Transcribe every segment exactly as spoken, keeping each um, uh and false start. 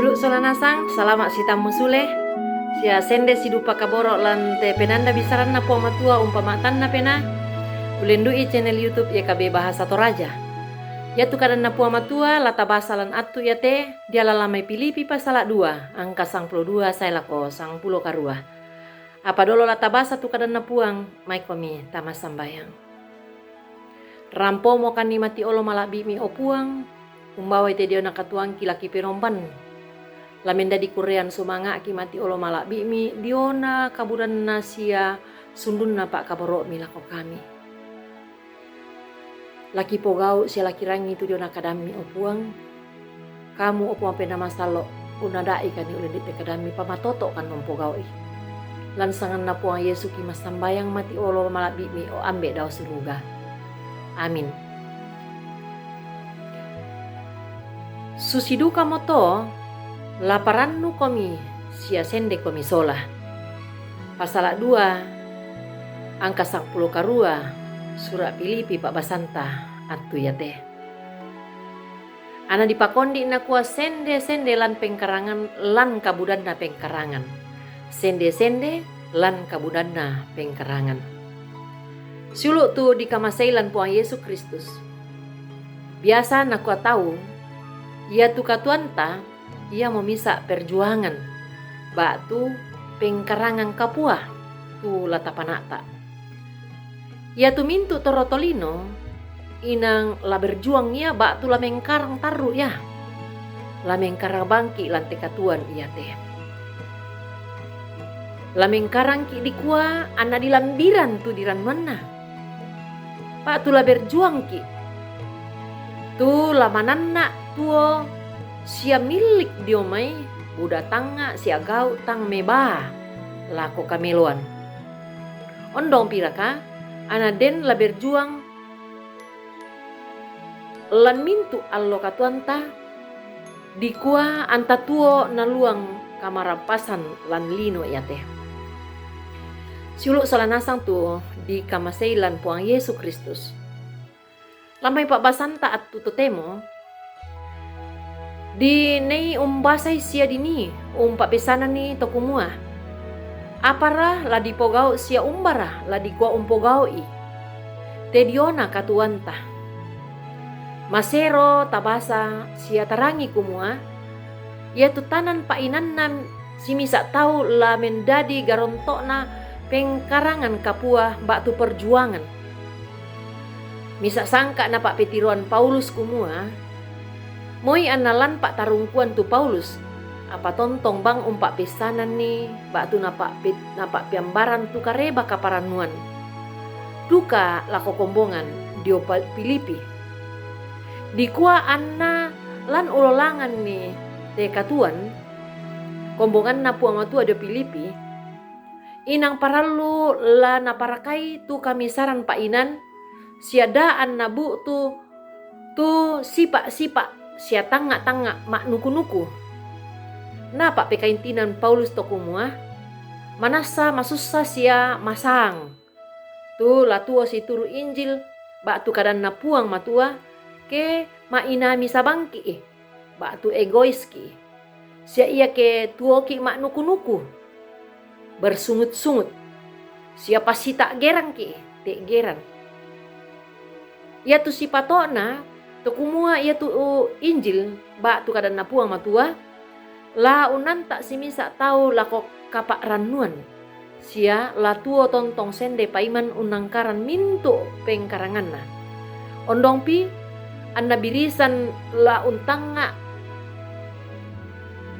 Sulu' sola nasang, salama' sitammu sule. Sia sende sidupa kaboro' lan te penanda bisaranna Puang Matua umpama tanna pena. Ulendu'i channel YouTube Y K B Bahasa Toraja. Iatu kadanna Puang Matua la tabasa lan attu iate diala lan mai Pilipi pasala' dua, angka sangpulo dua sae lako sangpulo karua. Apa dolo la tabasa tu kadanna Puang, maikomi tama sambayang. Rampomokanni mati olo mala'bi'mi, o Puang, umbawai te diona katuoangki la kipenomban. La mendadi kurrean sumanga'ki mati olo mala'bi'mi diona kabudanna sia sundunna pa'kaboro'mi lako kami. La kipogau' sia la kirangi tu diona kadammi, o Puang. Kamu, o Puang Penaa Masallo', unnada'ikani ulendu'i te kadammi, pamatoto'kan umpogau'i. Lan sanganna Puang Yesu ki massambayang mati olo mala'bi'mi, o Ambe' dao suruga. Amin. Susi dukamoto, la parannukomi sia sendekomi sola. Pasala' dua, angka sangpulo karua, sura' Pilipi pa'basanta attu iate. Ana dipakondi' nakua sende-sende lan pengkarangan, lan kabudanna pengkarangan. Sende-sende lan kabudanna pengkarangan. Siulu' tu dikamasei lan Puang Yesu Kristus. Biasa nakua tau, iatu katuoanta, iamo misa' perjuangan, ba'tu pengkarangan kapua tu la tapana'ta'. Iatu mintu' torro tolino, inang la berjuang ia ba'tu la mengkarang tarru' ia. La mengkarang bangki' lan te katuoan iate. La mengkarangki' dikua anna dilambiran tu dirannuanna. Ba'tu la berjuangki' tu la mananna' tuo sia millik dio mai buda tangnga' sia gau' tang mebaa lako kameloan. Ondong piraka, anna den la berjuang lan mintu' allo katuoanta, dikua anta tuo naluang kamarampasan lan lino iate. Siulu' sola nasang tu dikamasei lan Puang Yesu Kristus. Lan mai pa'basanta attu totemo, dinei umbasai sia dinii umpa'peissananni to kumua, apara la dipogau' sia umbara la dikua umpogau'i te diona katuoanta. Masero tabasa sia tarangi kumua, iatu tanan pa'inanna simisa' tau la mendadi garonto'na pengkarangan kapua ba'tu perjuangan. Misa' sangka' napa'petiroan Paulus kumua, moi anna lan pa'tarungkuan tu Paulus, apa tontong bang umpa'peissananni ba'tu napa'pe-, napa'peambaran tu kareba kaparannuan duka lako kombongan dio Pa-, Pilipi. Dikua anna lan ulolanganni te katuoan, kombonganna Puang Matua dio Pilipi, inang parallu la naparakai tu kamisaran pa'inan, sia daa anna bu'tu tu sipa'-sipa' sia tangnga'-tangnga' ma'nuku-nuku. Napa'pekaintinan Paulus to kumua, manassa masussa sia masaang tu la tuo situru' Injil ba'tu kadanna Puang Matua, ke ma'inami sabangki'i, ba'tu egoiski', sia iake tuoki' ma'nuku-nuku, bersungut-sungut, sia passita'gerangki' te'geran. Iatu sipato'na to kumua iatu Injil ba'tu kadanna Puang Matua, la unnanta' simisa' tau lako kapa'rannuan, sia la tuo tontong sende paiman unnangkaran mintu' pengkaranganna. Ondongpi anna birisan la untangnga'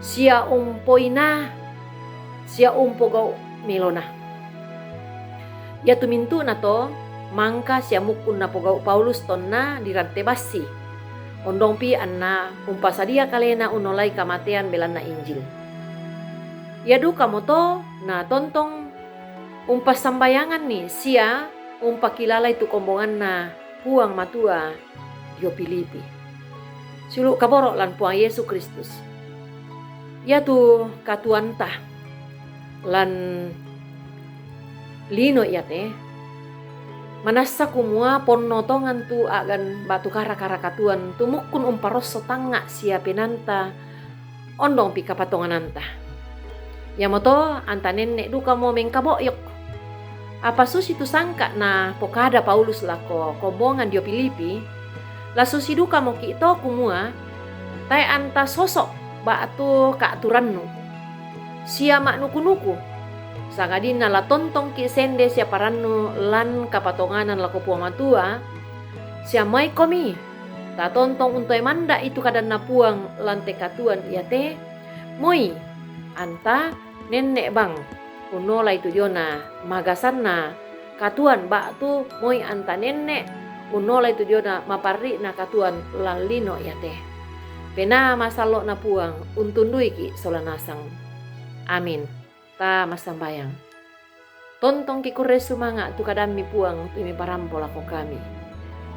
sia umpoina sia umpogau' melona. Iatu mintu'na to mangka sia mukkun napogau' Paulus tonna dirante bassi. Ondongpi anna umpasadia kalena unnolai kamatean belanna Injil. Ia dukamoto na tontong umpassambayanganni sia umpakilalai tu kombonganna Puang Matua dio Pilipi. Siulu' kaboro' lan Puang Yesu Kristus. Iatu katuoanta lan lino iate, manassa kumua ponno tongan tu a'gan ba'tu kara-kara katuoan tu mukkun umparosso tangnga' sia penaanta ondongpi kapatongananta. Iamoto anta nenne' dukamo mengkabo'yok. Apa susitu sangka' napokada Paulus lako kombongan dio Filipi, la susi dukamoki' to kumua, tae' anta soso' ba'tu ka'turannu sia ma'nuku-nuku, sangadinna la tontongki' sende sia parannu lan kapatonganan lako Puang Matua, sia maikomi tatontong untoe manda'i tu kadanNa Puang lan te katuoan iate, moi anta nenne' bang unnolai tu diona magasanna katuoan ba'tu moi anta nenne' unnolai tu diona maparri'na katuoan lan lino iate. Penaa masallo'Na Puang untunduiki' sola nasang. Amin. Ta massambayang. Tontongki' kurre sumanga' tu kadamMi Puang tu miparampo lako kami.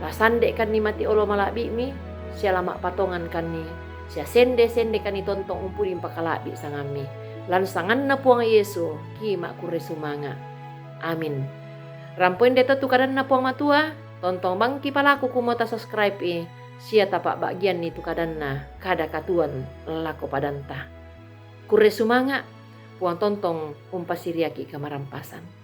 La sande'kanni mati olo mala'bi'Mi, sia la ma'patongankanni, sia sende-sendekanni tontong umpudi mpakala'bi' sangamMi. Lan sanganNa Puang Yesu ki ma'kurre sumanga'. Amin. Rampo inde to tu kadanNa Puang Matua, tontong bangki palaku kumua tasubscribe-i, sia tapa'ba'gianni tu kadanNa kada katuoan lako padanta. Kurre sumanga', Puang tontong umpasiriaki' kamarampasan.